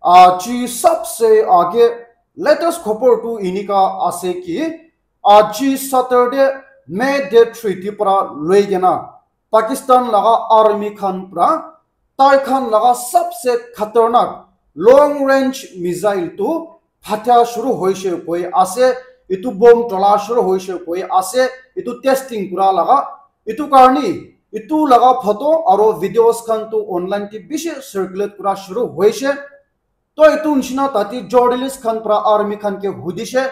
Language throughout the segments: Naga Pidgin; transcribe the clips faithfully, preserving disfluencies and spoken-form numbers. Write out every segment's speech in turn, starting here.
Aji sabse aage latest khobor tu enika ase ki aji Saturday, May date three te para loi kena Pakistan laga army khan para tai khan laga sabse khatarnak long range missile tu phatya shuru hoise koi ase. Etu bomb tola shuru hoise koi ase. Etu testing kura laga. Etu karni etu laga photo aro videos khan tu online te bishi circulate kura shuru hoise. To etu nishina tate journalist khan para army khan ke hudishe,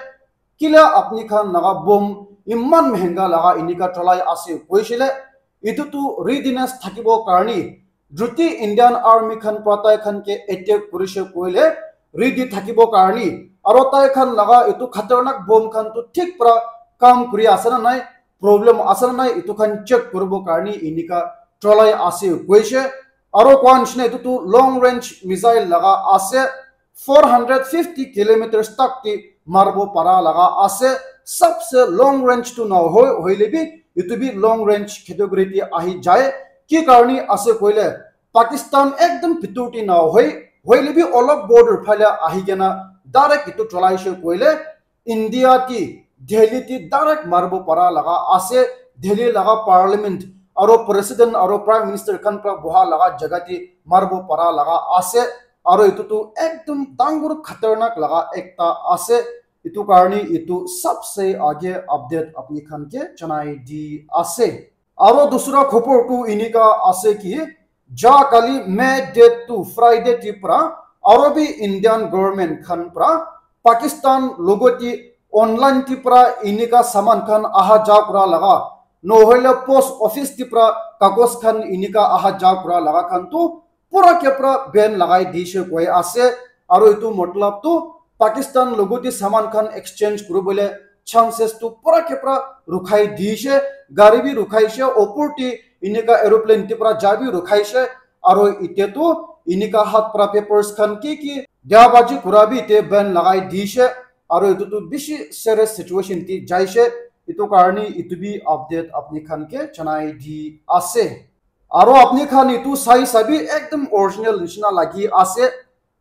"Kila apni khan laga bomb iman mehenga laga enika cholai ase?" koishile. Etu tu readiness thakibo karni, juti Indian army khan para tai khan ke attack kurishe koile ready thakibo karni, aro tai khan laga etu khatarnak bomb khan tu thik para kam kuri ase na nai, problem ase na nai, etu khan check kuribo karni enika cholai ase koishe. Aro koa nishina etu tu long range missile laga ase, four hundred fifty kilometers tak te marbo para laga ase. Sabse long range tu na hoi, hoile bi etu bi long range category te ahi jai. Ki karni ase koile Pakistan ekdom pitur te na hoi, hoile bi olop border phale ahi kena direct etu cholaishe koile India ti Delhi ti direct marbo para laga ase. Delhi laga parliament aro president aro prime minister khan para boha laga jaga ti marbo para laga ase. Aro etu tu ekdom dangor khatarnak laga ekta ase. Etu karni etu sabse aage update apni khan ke janai di ase. Aro dusra khobor tu enika ase ki, ja kali May date tu Friday ti para aro bi Indian government khan para Pakistan logoti online ti para enika saman khan aha ja kura laga, nohoile post office ti para kagos khan enika aha ja kura laga khan tu pura ke pura ban lagai dishe koi ase. Aro etu matlab tu Pakistan logoti saman khan exchange kuribole chances tu pura ke pura rukhai dishe, gari bi rukhaishe, opor ti enika aeroplane ti para ja bi rukhaishe, aro ite tu enika hat para papers khan ki ki dia baji kura bi ite ban lagai dishe, aro etu tu bishi serious situation ti jaishe, etu karni etu bi update apni khan ke janai di ase. Aro apni khan etu sai sabi ekdom original nishina lagi ase.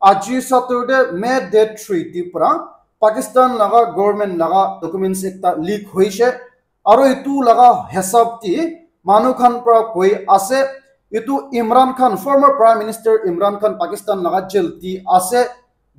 Aji Saturday, May date three ti para Pakistan laga government laga documents ekta leak hoishe. Aro etu laga hisab ti manu khan para koi ase, etu Imran Khan, former Prime Minister Imran Khan Pakistan laga jail ti ase,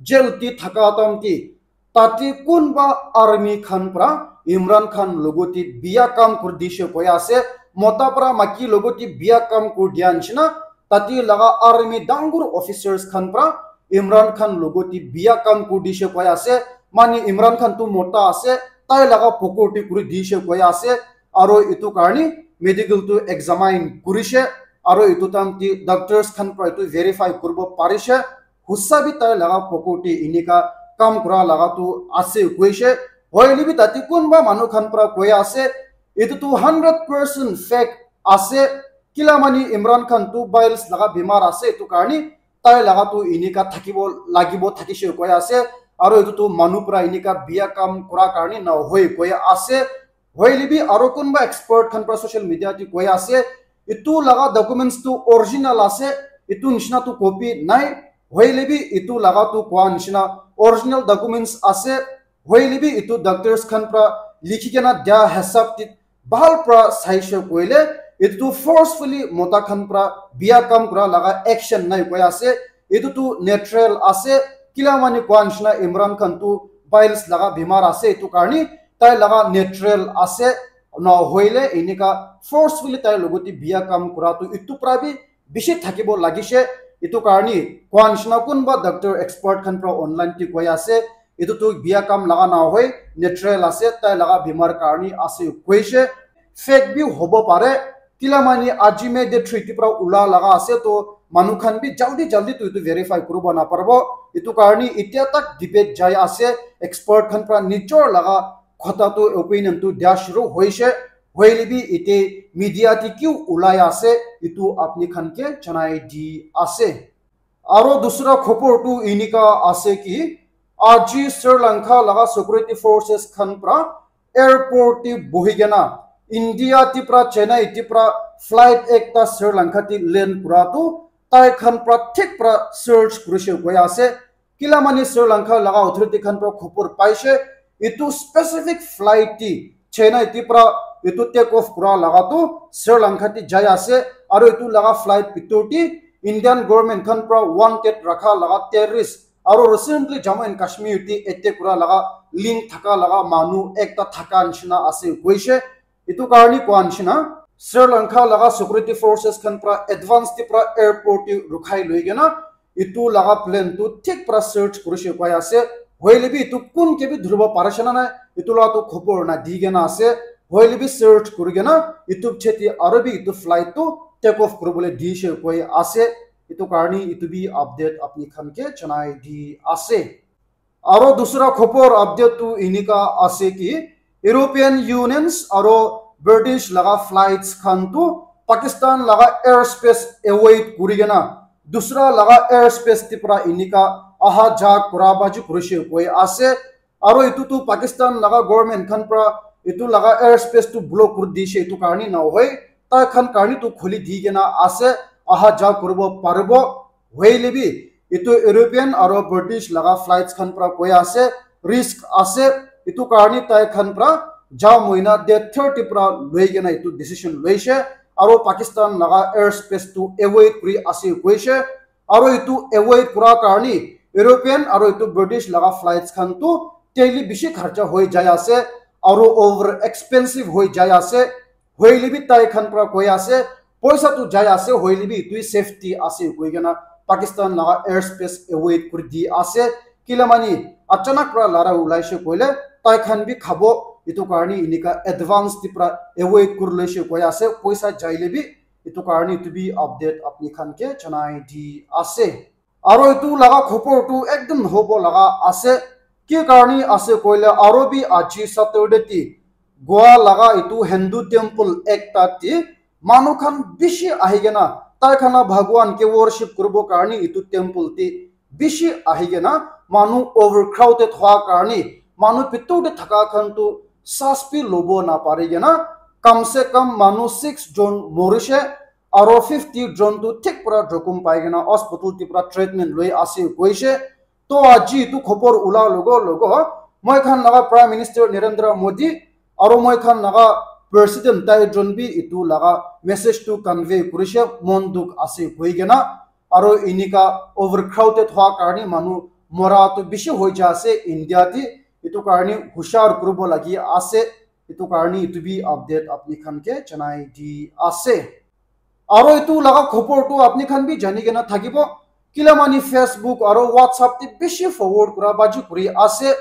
jail ti thaka time ti tate kunba army khan para Imran Khan logoti biya kam kuri dishe koi ase, mota para maki logoti biya kam kuri dia nishina tate laga army dangor officers khan para Imran Khan logoti biya kam kuri dishe koi ase. Mani Imran Khan tu mota ase, tai laga pocket ti kuri dishe koi ase. Aro etu karni medical tu examine kurishe, aro etu time ti doctors khan para etu verify kuribo parishe, husa bi tai laga pocket ti enika kam kura laga tu ase koishe. Hoile bi tate kunba manu khan para koi ase, etu tu hundred percent fake ase. Kila mani Imran Khan tu piles laga bimar ase, etu karni tai laga tu enika thakibo lagibo thakishe koi ase, aro etu tu manu para enika biya kam kura karni na hoi koi ase. Hoile bi aro kunba expert khan para social media ti koi ase, etu laga documents tu original ase, etu nishina tu copy nai. Hoile bi etu laga tu koa nishina original documents ase. Hoile bi etu doctors khan para likhi kena dia hisab ti bhal para saishe koile, etu tu forcefully mota khan para biya kam kura laga action nai koi ase. Etu tu natural ase, kila mani koa nishina Imran Khan tu piles laga bimar ase, etu karni tai laga natural ase, na hoile enika forcefully tai logoti biya kam kura tu etu para bi bishi thakibo lagishe. Etu karni koa nishina kunba doctor expert khan para online ti koi ase, etu tu biya kam laga na hoi, natural ase, tai laga bimar karni ase koishe. Fake bi hobo pare, kila mani aji May date three ti para ula laga ase, to manu khan bi jaldi jaldi tu etu verify kuribo na paribo. Etu karni etia tak debate jai ase, expert khan para nijor laga khota tu opinion tu dia shuru hoishe. Hoile bi ite media ti kiu ulai ase, etu apni khan ke janai di ase. Aro dusra khobor tu enika ase ki, aji Sri Lanka laga security forces khan para airport ti bohi kena India ti para Chennai ti para flight ekta Sri Lanka ti land kura tu tai khan para thik para search kurishe koi ase. Kila mani Sri Lanka laga authority khan pra khobor paishe, etu specific flight ti Chennai ti pra etu take off kura laga tu Sri Lanka ti jai ase, aro etu laga flight bitor ti Indian government khan pra wanted rakha laga terrorist, aro recently Jammu and Kashmir ti attack kura laga link thaka laga manu ekta thaka nishina ase koishe. Etu karni koa nishina, Sri Lanka laga security forces khan pra advance ti pra airport ti rukhai loi kena, etu laga plane tu thik pra search kurishe koi ase. Hoile bi etu kun ke bi dhuribo parishe na nai, etu la tu khobor na di kena ase. Hoile bi search kuri kena, etu piche ti aro bi etu flight tu take off kuribole dishe koi ase. Etu karni etu bi update apni khan ke janai di ase. Aro dusra khobor update tu enika ase ki European Unions aro British laga flights khan tu Pakistan laga airspace avoid kuri kena dusra laga airspace ti pra enika aha ja kura baji kurishe koi ase. Aro etu tu Pakistan laga government khan pra etu laga airspace tu block kuri dishe etu karni na hoi, tai khan karni tu khuli di kena ase, aha ja kuribo paribo. Hoile bi etu European aro British laga flights khan pra koi ase, risk ase, etu karni tai khan pra ja moina date thirty pra loi kena etu decision loishe, aro Pakistan laga airspace tu avoid kuri ase koishe, aro etu avoid kura karni European aro etu British laga flights khan tu daily bishi kharcha hoi jai ase, aro over expensive hoi jai ase. Hoile bi tai khan pra koi ase, poisa tu jai ase, hoile bi etu safety ase koi kena Pakistan laga airspace avoid kuri di ase. Kila mani achanak pra lara ulaishe koile tai khan bi khabo, etu karni enika advance ti pra avoid kuri loishe koi ase, poisa jaile bi. Etu karni etu bi update apni khan ke janai di ase. Aro etu laga khobor tu ekdum hobo laga ase. Ki karni ase koile aro bi aji Saturday ti Goa laga etu Hindu temple ekta ti manu khan bishi ahi kena tai khan la bhagwan ke worship kuribo karni etu temple ti bishi ahi kena manu overcrowded hwa karni manu bitor te thaka khan tu sas bi lobo na pari kena kam se kam manu six jon morishe, aro fifty jon tu thik pura jokhom pai kena hospital ti pura treatment loi ase koishe. To aji etu khobor ula logo logo moi khan laga Prime Minister Narendra Modi aro moi khan laga President tai jon bi etu laga message tu convey kurishe, mon dukh ase koi kena, aro enika overcrowded hwa karni manu mora tu bishi hoi ja ase India ti, etu karni hushar kuribo lagi ase. Etu karni etu bi update apni khan ke janai di ase. Aro etu laga khobor tu apni khan bi jani kena thakibo. Kila mani Facebook aro WhatsApp te bishi forward kura baji kuri ase.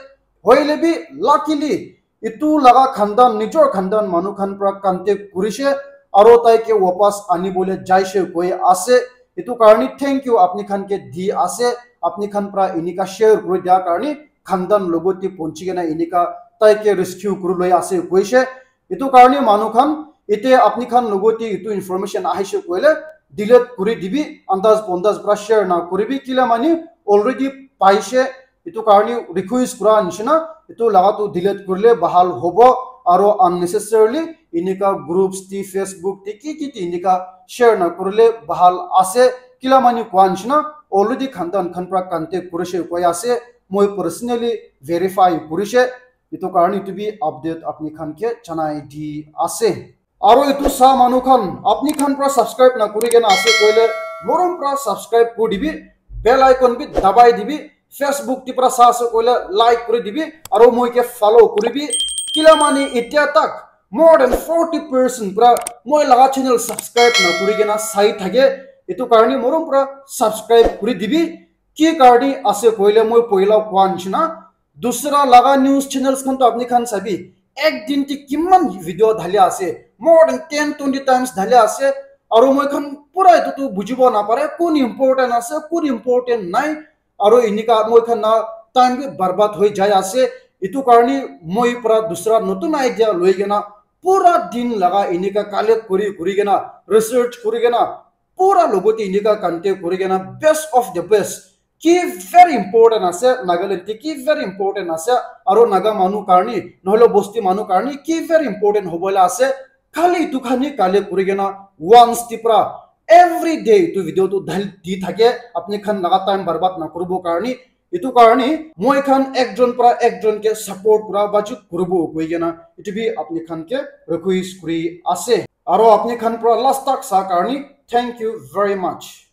Hoile bi luckily etu laga khandan, nijor khandan manu khan pra contact kurishe aro tai ke wapas ani bole jaishe koi ase. Etu karni thank you apni khan ke di ase. Apni khan pra enika share kuri dia karni khandan logot te ponchi kena enika tai ke rescue kuri loi ase koishe. Etu karni manu khan ite apni khan logot te etu information ahishe koile delete kuri dibi, andaz bondaz pra share na kuribi, kila mani already paishe. Etu karni request kura nishina etu laga tu delete kurile bahal hobo, aro unnecessarily enika groups ti Facebook ti ki ki ti enika share na kurile bahal ase. Kila mani kua nishina already khandan khan pra contact kurishe koi ase, moi personally verify kurishe. Etu karni etu bi update apni khan ke janai di ase. Aro etu sa manu khan apni khan pra subscribe na kuri kena ase koile morom pra subscribe kuri dibi, bell icon bi dabai dibi, Facebook ti pra sa ase koile like kuri dibi, aro moi ke follow kuribi. Kila mani itya tak more than forty percent pra moi laga channel subscribe na kuri kena sai thake, etu karni morom pra subscribe kuri dibi. Ki karni ase koile moi poila kua nishina dusra laga news channels khan to apni khan sabi, ek din ti kiman video dhali ase, more than ten twenty times dhali ase. Aro moi khan pura etu tu bujibo na pare kun important ase, kun important nai. Aro enika moi khan na time bi barbad hoi jai ase. Etu karni moi pura dusra notun idea loi kena pura din laga enika collect kuri kuri kena research kuri kena pura logot te enika contact kuri kena best of the best ki very important ase Nagaland te, ki very important ase aro Naga manu karni nohole bosti manu karni ki very important hobole ase, khali etu khan hi collect kuri kena once ti pra every day etu video tu dhal di thake. Apni khan laga time barbad na kuribo karni Etu karne moi khan ekjon para ekjon ke support kura ba chu kuribo koi kena etu bi apni khan ke request kuri ase. Aro apni khan para last tak sa karne thank you very much.